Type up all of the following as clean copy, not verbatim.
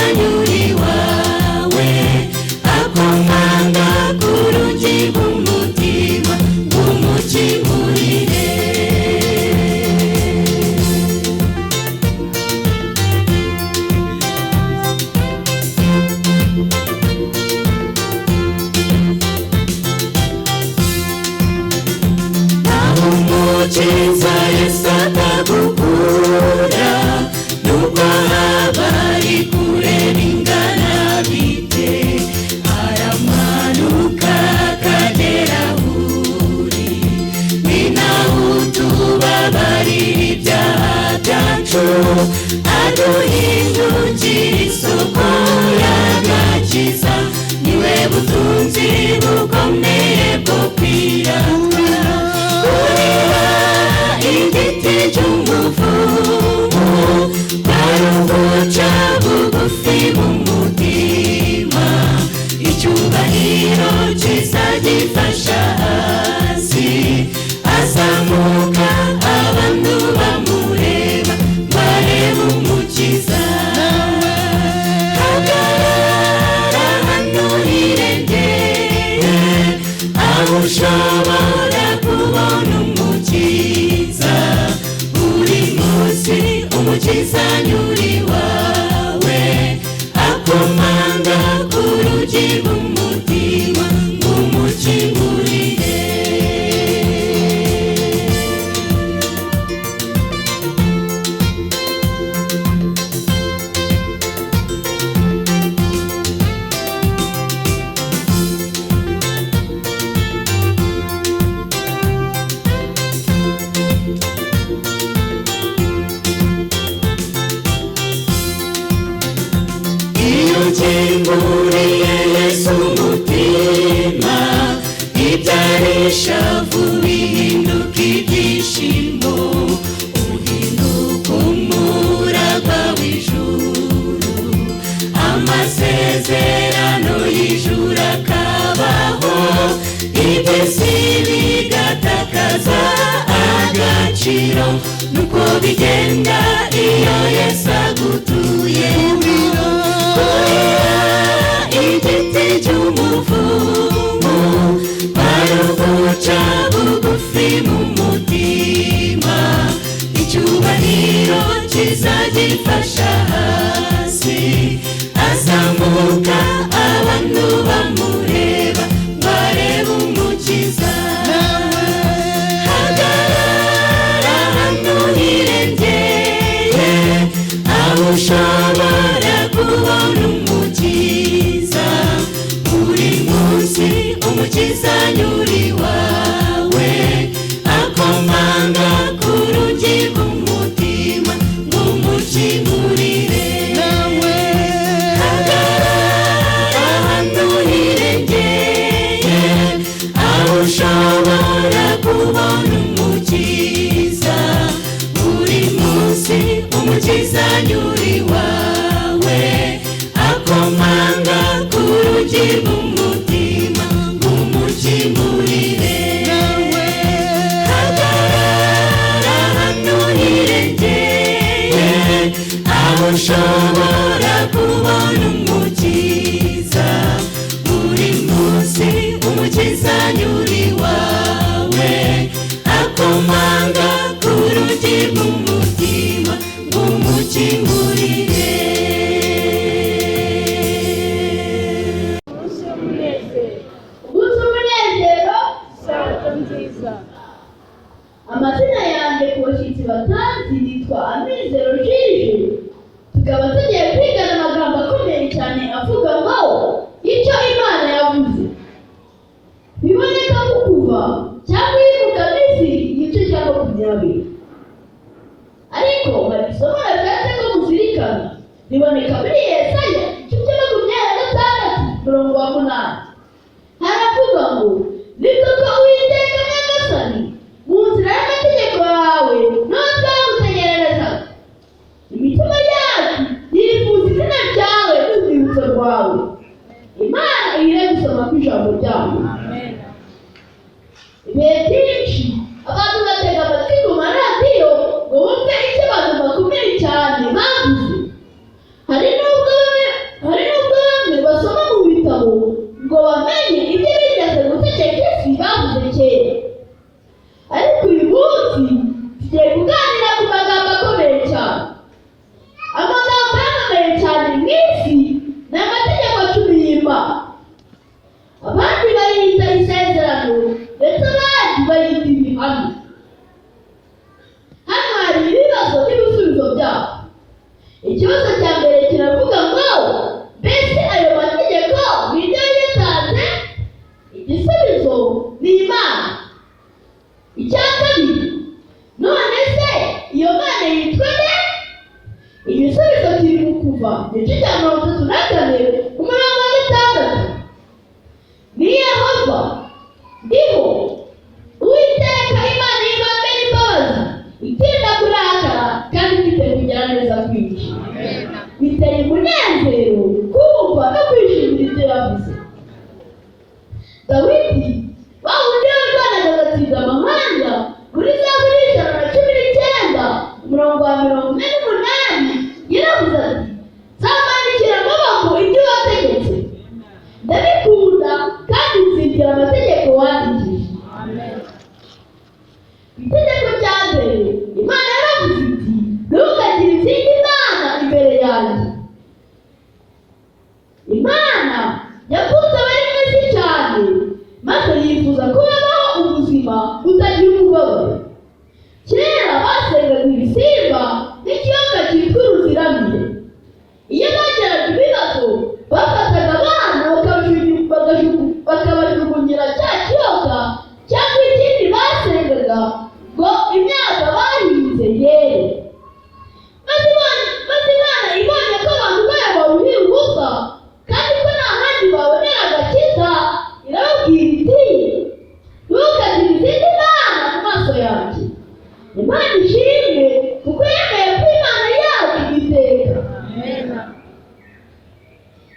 anyura iwawe, akomanga ku rugi rw'umutima ngo umukingurire. Naho Umukiza Yesu atagukura, nubwo haba ari kure bingana bite, aramanuka akagera aho uri. Ni naho utubabarira ibyaha byacu, aduhindukira isoko y'agakiza. Niwe butunzi bukomeye bwo kwirata. Kurira igiti cy'umuvumo, baruguca bugufi b'umutima, icyubahiro cyiza gifasha hasi, azamuka abantu bamureba, bareba Umukiza. Hagarara hano hirengeye, aho ushobora kubona Umukiza. Buri munsi Umukiza anyura iwawe, akomanga ku rugi rw'umutima ngo umukingurire. Iyo ukinguriye Yesu umutima, ibyari ishavu bihinduka ibyishimo, uhinduka umuragwa w'ijuru, amasezerano y'ijuru akabaho, iby'isi bigatakaza agaciro. Nuko bigenda iyo Yesu agutuye. Kurira igiti cy'umuvumo, baruguca bugufi mu mutima, icyubahiro cyiza gifasha hasi, azamuka abantu bamureba, bareba Umukiza. Hagarara hano hirengeye, aho ushobora kubona Umukiza. Buri munsi Umukiza anyura iwawe, akomanga ku rugi rw'umutima ngo umukingurire. Hagarara hano hirengeye, aho ushobora kubona Umukiza. Buri munsi Umukiza anyura iwawe, akomanga ku rugi rw'umutima ngo umukingurire. Hagarara hano hirengeye, aho ushobora kubona Umukiza. Buri munsi Umukiza anyura iwawe, akomanga ku rugi rw'umutima ngo umukingurire. Umunsi w'umunezero. Umunsi w'umunezero. Isabato nziza. Amazina yanjye ku bashyitsi batanzi nitwa Amizero Jiji. Tukaba tugiye kwigana amagambo akomeye cyane avuga ngo icyo Imana yavuze biboneka mu Kuva cyangwa Iyimuka Misiri igice cya 20. Ariko hari isomo nashatse ko muzirikana, riboneka muri Yesaya igice cya 26 umurongo wa 8. Haravuga ngo: "Ni koko Uwiteka Nyagasani, mu nzira y'amategeko yawe niho twagutegererezaga, imitima yacu yifuza izina ryawe n'urwibutso rwawe." Imana ihire gusoma kw'ijambo ryayo. Amen. Ibihe byinshi abantu batega amatwi ku maradiyo ngo bumve icyo abantu bakomeye cyane bavuze. Hari n'ubwo bamwe Ikibazo cya mbere kiravuga ngo: mbese ayo mategeko ni byo yatanze? Igisubizo ni Imana. Icya kabiri: none se iyo Mana yitwa nde? Igisubizo kiri mu Kuva, igice cya 34, umurongo wa 6. Ni Yehova Ndiho, Uwiteka Imana y'ibambe n'imbabazi, itinda kurakara kandi ifite kugira neza kwinshi. Biteye umunezero kumva no kwishimira ibyo yavuze. Dawidi, wa wundi warwanaga agatsinda amahanga, muri Zaburi 119, umurongo wa 48, yaravuze ati: "Nzamanikira amaboko ibyo wategetse, ndabikunda kandi nzigira amategeko wandikije." Itegeko rya mbere, Imana yaravuze iti: "Ntukagire izindi mana imbere yanjye." Imana yakunze abari mu isi cyane, maze yifuza ko babaho ubuzima butagira umubabaro. Kera basengaga ibisimba n'ikiyoka cyitwa uruziramire. Iyo bageraga ibibazo, bafataga abana bakabajugunyira cya kiyoka cyangwa ikindi basengaga ngo imyaka bahinze yere. Maze Imana ibonye ko abantu bayo baruhira ubusa kandi ko nta handi babonera agakiza, irababwira iti: "Ntukagire izindi mana mu maso yanjye." Imana ishimwe kuko yemeye ko Imana yacu iteka.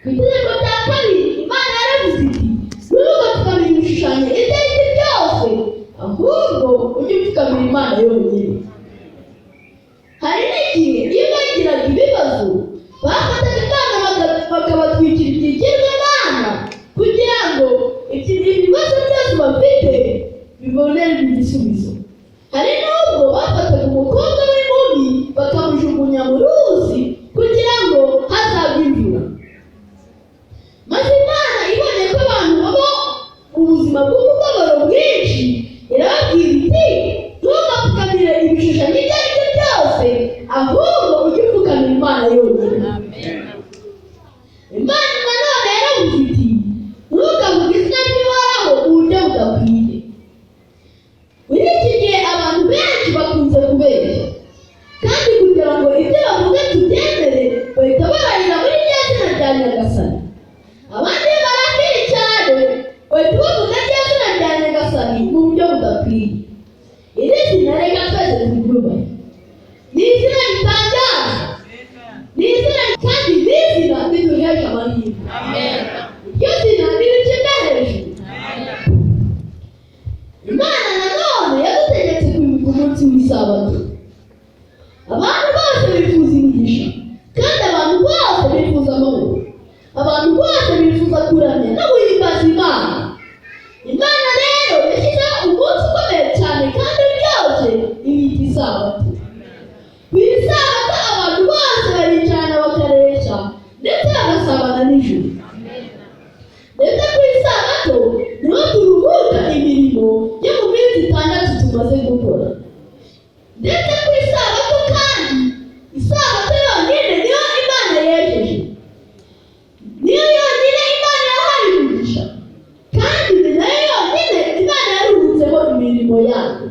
Ku itegeko rya kabiri, Imana yaravuze iti: "Ntugapfukamire ibishushanyo ibyo ari byo byose, ahubwo ujye upfukamira Imana yonyine." Hari n'igihe iyo bagiraga ibibazo, bafataga imana bakabatwikira ikigirwamana kugira ngo ibibazo byose bafite bibonerwe igisubizo. Hari n'ubwo bafataga umukobwa w'inkumi bakamujugunya mu ruzi kugira ngo hazagwe imvura. Maze Imana ibonye ko abantu baba ubuzima bw'umubabaro bwinshi, irababwira iti: "Ntugapfukamire ibishushanyo ibyo ari byo byose, ahubwo ujye upfukamira Imana yonyine." Imana nanone yaravuze iti: "Ntukavuge izina ry'Uhoraho mu buryo budakwiye." Muri iki gihe abantu benshi bakunze kubeshya, kandi kugira ngo ibyo bavuga tubyemere, bahita barahira muri rya zina rya Nyagasani. Abandi iyo barakaye cyane, bahita bavuga rya zina rya Nyagasani mu buryo budakwiye. Iri zina reka twese turyubahe. Ni izina ritangaza, ni izina, kandi ni izina riduhesha amahirwe. Iryo zina ntirikinda hejuru. Imana nanone yadutegetse kwibuka umunsi w'Isabato. Abantu bose bifuza imigisha, kandi abantu bose bifuza amahoro. Abantu bose bifuza kuramya no guhimbaza Imana. Imana rero yashyizeho umunsi ukomeye cyane kandi uryoshye, iwita Isabato. Ku Isabato abantu bose baricarana, bakareshya, ndetse bagasabana n'ijuru. Ndetse ku Isabato niho turuhuka imirimo yo mu minsi 6 tumaze gukora. Ndetse ku Isabato kandi, Isabato yonyine niyo Imana yejeje, niyo yonyine Imana yahaye umugisha, kandi ni nayo yonyine Imana yaruhutsemo imirimo yayo.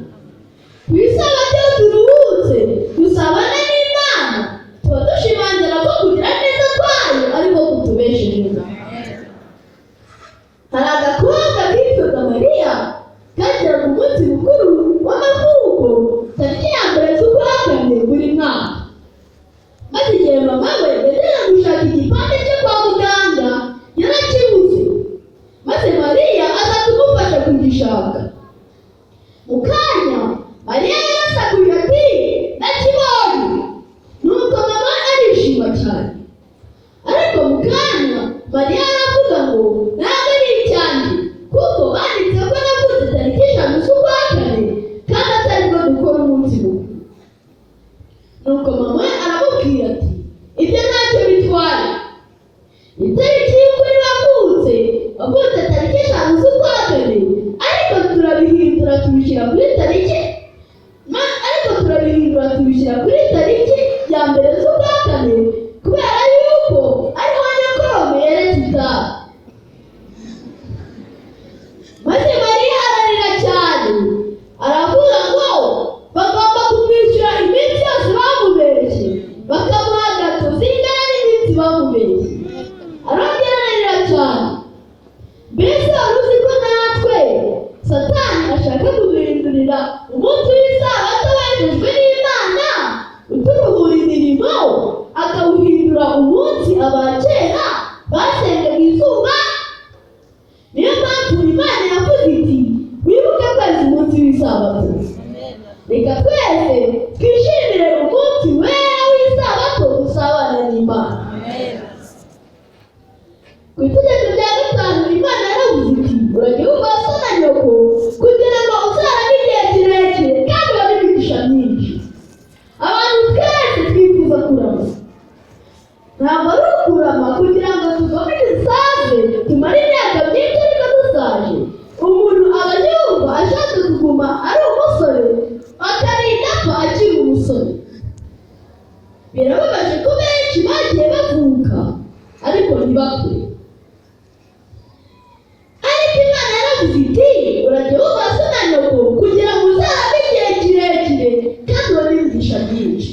Ku Isabato iyo turuhutse dusabana n'Imana, tuba dushimangira ko kugira neza kwayo ariko kutubeshejeho. Hari agakobwa kitwaga Mariya kageraga umunsi mukuru w'amavuko tariki ya 1 z'ukwa kane buri mwaka. Maze igihe mama we yajyaga gushaka igipande cyo kwa muganga, yarakibuze, maze Mariya aza kumufasha kugishaka. Mu kanya Mariya yarasakuje ati: "Ndakibonye!" Nuko mama arishima cyane. Ariko mu kanya Mariya aravuga ngo: "Ntabwo ari icyanjye, kuko banditse ko navutse tariki 5 z'ukwa kane, kandi atari bwo dukora umunsi mukuru." Nuko mama we aramubwira ati: "Ibyo ntacyo bitwaye. Itariki y'ukuri wavutse, wavutse tariki 5 z'ukwa kane, ariko turabihindura tubishyira kuri tariki ariko turabihindura tubishyira kuri tariki ya 1 z'ukwa kane." Ku itegeko rya gatanu Imana yaravuze iti urajya wubaha so na nyoko kugira ngo uzarame igihe kirekire kandi ubone imigisha myinshi. Abantu twese twifuza kurama. Ntabwo ari ukurama kugira ngo tuvome dusaze tumare imyaka myinshi ariko dusaje. Umuntu aba yumva ashaka kuguma ari umusore akarinda apfa akiri umusore. Birababaje ko benshi bagiye bavuka ariko ntibakure. Ariko Imana yaravuze iti urajya wubaha so na nyoko kugira ngo uzarame igihe kirekire kandi ubone imigisha myinshi.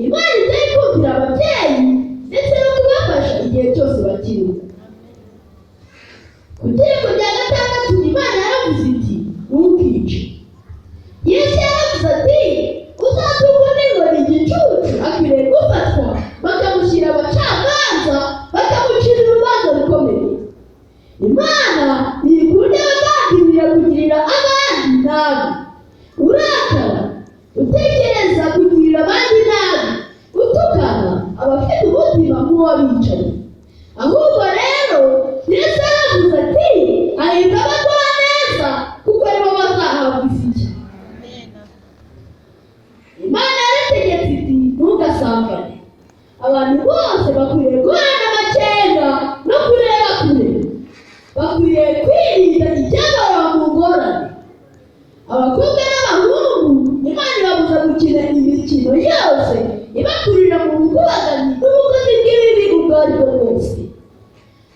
Imana itari kumvira ababyeyi ndetse no kubafasha igihe cyose bakiriho. Ku itegeko rya gatandatu Imana yaravuze iti ntukice. Yesu yaravuze ati uzatukwa n'inkoni igicucu akwiriye gufatwa bakamushyira abacamanza bakamucira urubanza rukomeye. Imana ntikunda abagambirira kugirira abandi nabi. Urakara, utekereza kugirira abandi nabi, utukana aba afite umutima nk'uw'abicanyi. Ahubwo rero Yesu yaravuze ati hahirwa abakora neza kuko aribo bazahabwa isi nshya. Imana yarategetse iti ntugasambane. Abantu bose bakwiriye guhana amakenga no kureba kure. Bakwiriye kwirinda ibyabareba mu ngorane. Abakobwa n'abahungu Imana ibabuza gukina imikino yose ibakurira mu bukubaganyi n'ubukozi bw'ibibi ubwo ari bwo bwose.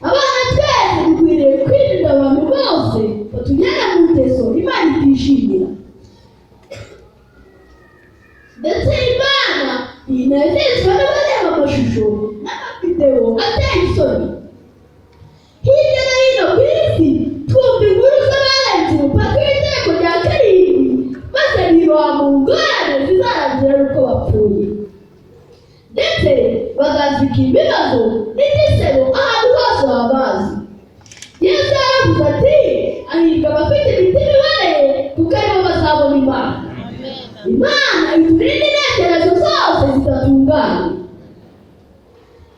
Abana twese dukwiriye kwirinda abantu bose batujyana mu ngeso Imana itishimira. Ndetse Imana ntinezezwa n'abareba amashusho n'amavidewo ateye isoni. Hirya no hino ku isi twumva inkuru z'abarenze umupaka w'itegeko rya karindwi maze biroha mu ngorane zizarangira ari uko bapfuye. Ndetse bagazika ibibazo n'igisebo ahantu hose babazi. Yesu yaravuze ati hahirwa abafite imitima iboneye kuko aribo bazabona Imana. Imana iturinde intekerezo zose zidatunganye.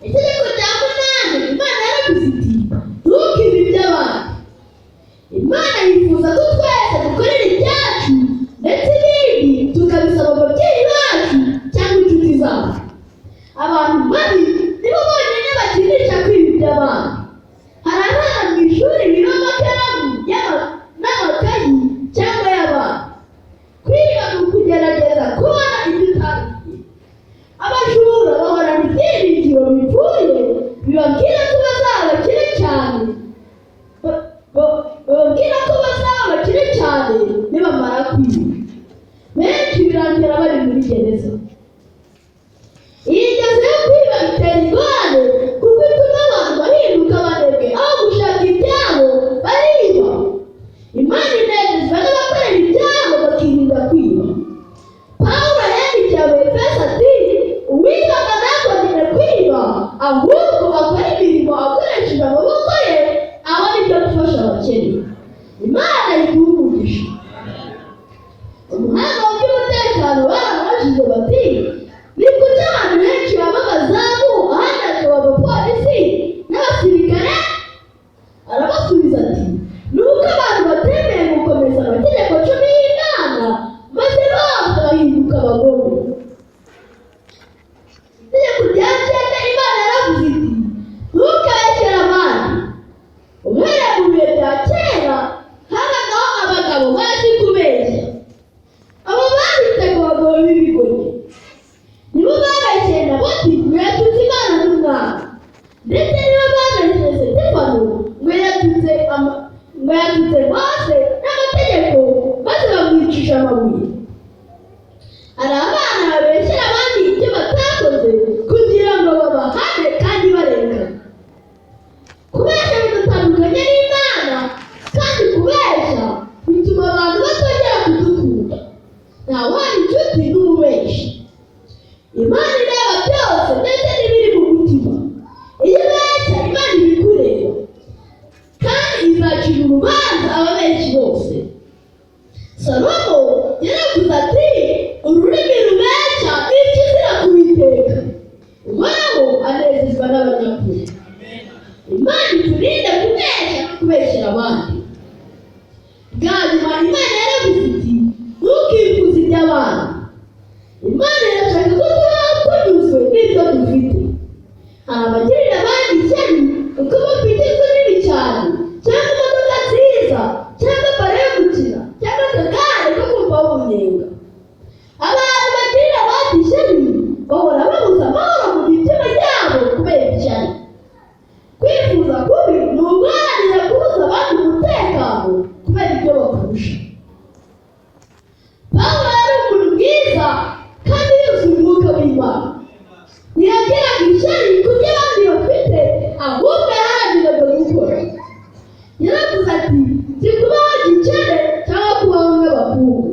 Itegeko rya munani Imana yaravuze iti ntukibe iby'abandi. Imana yifuza ko twese dukorera ibyacu ndetse ibindi tukabisaba ababyeyi bacu cyangwa inshuti zacu. Abantu babi nibo bonyine bakinisha kwiba iby'abandi. Hari abana mu ishuri biba amakaramu n'amakayi cyangwa y'abana. Kwiba ni ukugerageza kubona ibyo utabiye. Abajura bahorana ibyiringiro bipfuye bibabwira ko bazaba abakire cyane. Bababwira ko bazaba abakire cyane nibamara kwiba. Benshi birangira bari muri gereza. Iyi ngeso yo kwiba itera ingorane kuko ituma abantu bahinduka abanebwe aho gushaka ibyabo bariba. Imana inezezwa n'abakorera ibyabo bakirinda kwiba. Pawulo yandikiye Abefeso ati uwibaga ntakongere kwiba ahubwo akore imirimo akoresheje amaboko ye abona ibyo gufasha abakene. Imana iguhe umugisha. Umuhanga mu by'umutekano baramubajije bati ni kuki abantu benshi baba abazamu ahandi hakaba abapolisi n'abasirikare? Arabasubiza ati ni uko abantu batemeye gukomeza amategeko cumi y'Imana maze bose bahinduka abagome. Itegeko rya cyenda Imana yaravuze iti Ntiyagiraga ishyari ku byo abandi bafite, ahubwo yaharaniraga gukora. Yaravuze ati: "Si kubaho gikene cyangwa kubaho nk'abakungu,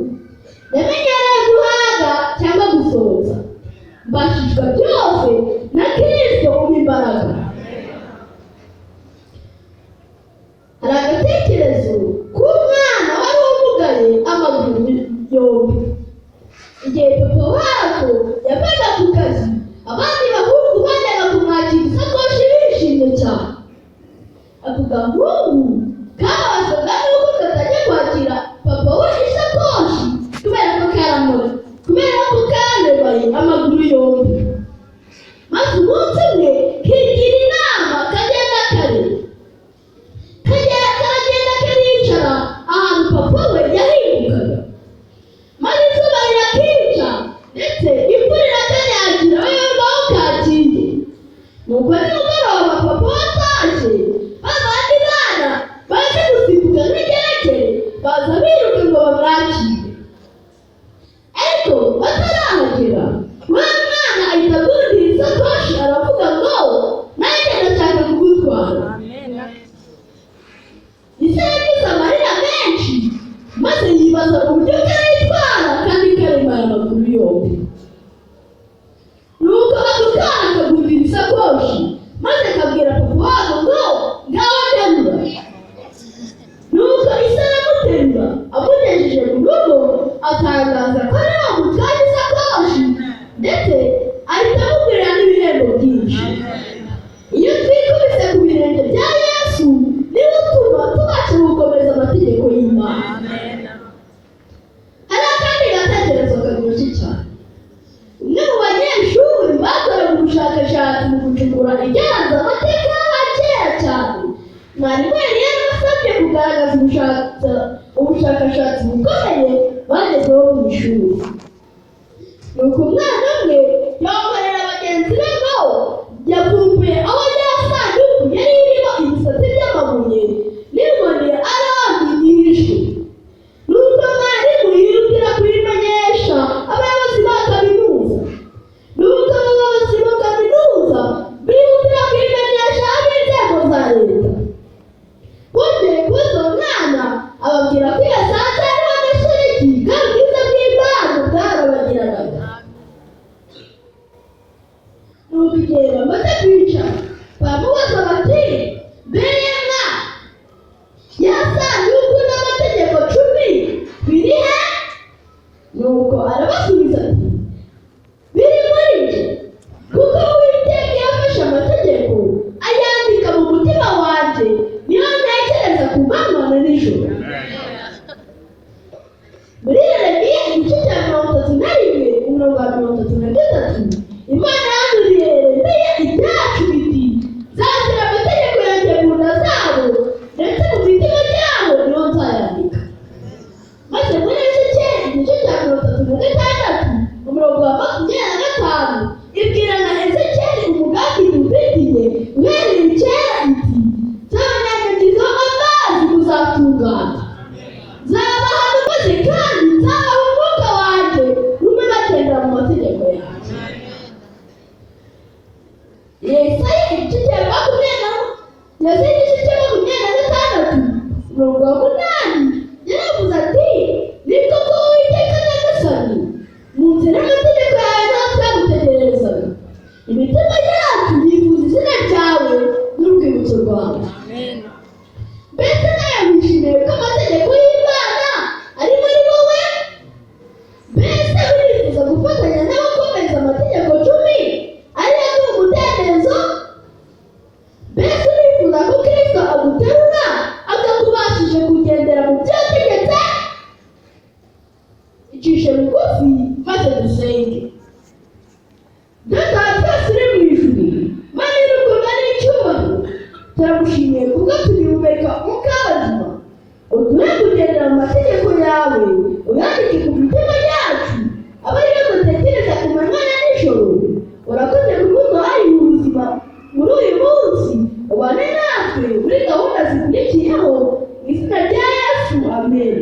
yamenyereye guhaga cyangwa gusohoza. Mbashishwa byose na Kristo umpa imbaraga." Hari agatekerezo k'umwana wari umugaye amaguru yombi. Igihe papa wako yavaga ku kazi, abandi bahungu bajyaga kumwakira isakoshi bishimye cyane. Ako gahungu kababazwaga n'uko katajya kwakira papa we isakoshi kubera ko karebaye amaguru yombi. Maze umunsi umwe kigira inama, kagenda kare, karagenda karicara ahantu papa we yahingukaga, maze izuba rirakica, ndetse imvura irakanyagira, we yumva aho kagiye. Nuko nimugoroba papa we atashye, ba bandi bana baje gusimbuka nk'ingeregere, baza biruka ngo bamwakire. Ariko batarahagera, wa mwana ahita agundira isakoshi, aravuga ngo: "Nanjye ndashaka kugutwara." Ise yagize amarira menshi, maze yibaza uburyo karayitwara kandi karemaye amaguru yombi. Nuko ako kana kagundira isakoshi, maze kabwira papa wabo ngo: "Ngaho nterura." Nuko ise aramuterura, amugejeje mu rugo atangaza ko ari we wamutwaye isakoshi, ndetse ahita amugurira n'ibihembo byinshi. Iyo twikubise ku birenge bya Yesu, niwe utuma tubasha gukomeza amategeko y'Imana. Hari akandi gatekerezo karyoshye cyane. Umwe mu banyeshuri bakoraga ubushakashatsi mu gucukura ibyaranze amateka y'abakera cyane, mwarimu yari yarabasabye kugaragaza ubushakashatsi bukomeye bagezeho mu ishuri. Nuko umwana umwe yongorera bagenzi be ngo yavumbuye aho ya sanduku yari irimo ibisate by'amabuye n'inkoni ya Aroni yishwe. Nuko mwarimu yihutira kubimenyesha abayobozi ba kaminuza. Nuko abayobozi ba kaminuza bihutira kubimenyesha ab'inzego za leta. Bongeye kubaza uwo mwana, ababwira ko yasanze hariho amashereki bwa bwiza bw'Imana bwarabagiranaga. Nuko igihe bamaze kwicara, baramubaza bati: "Mbega ya sanduku n'amategeko 10 biri he?" Nuko arabasubiza ati: "Biri muri njye, kuko Uwiteka yafashe amategeko ayandika mu mutima wanjye, niyo ntekereza ku manywa na nijoro." Muri Yeremiya igice cya 31, umurongo wa 33, Imana yanduriye Yeremiya ibyacu iti: "Nzashyira amategeko yanjye mu nda zabo, ndetse mu mitima yabo niho nzayandika." Maze muri Ezekiyeli igice cya 36, umurongo wa 25, ibwira na Ezekiyeli umugambi dufitiye uhereye kera iti: "Nzabanyanyagizaho amazi muzatungana, nzabaha maze kandi nzabaha umwuka wanjye, rume bagendera mu mategeko yanjye." Yesaya igice cya makumyabiri na Yesaya igice cya 26, umurongo wa 8, yaravuze ati: "Ni koko Uwiteka Nyagasani, mu nzira y'amategeko yawe nta twagutegererezaga, imitima yacu yifuza izina ryawe n'urwibutso rwawe." Mbese nawe wishimiye ko amategeko y'Imana ari muri wowe? Mbese urifuza gufatanya n'abakomeza amategeko 10 ariyo aduha umudendezo? Mbese urifuza ko Kristo aguterura akakubashije kugendera mu byo yategetse? Icishe bugufi maze dusenge. Data wa twese uri mu ijuru, Mana y'urukundo n'icyubahiro, turagushimiye kubwo tugihumeka umwuka w'abazima. Uduhe kugendera mu mategeko yawe, uyandike ku mitima yacu, abe ariyo dutekereza ku manywa na nijoro. Urakoze kuko uduhaye ubuzima muri uyu munsi. Ubane natwe muri gahunda zikurikiyeho, mu izina rya Yesu, amen.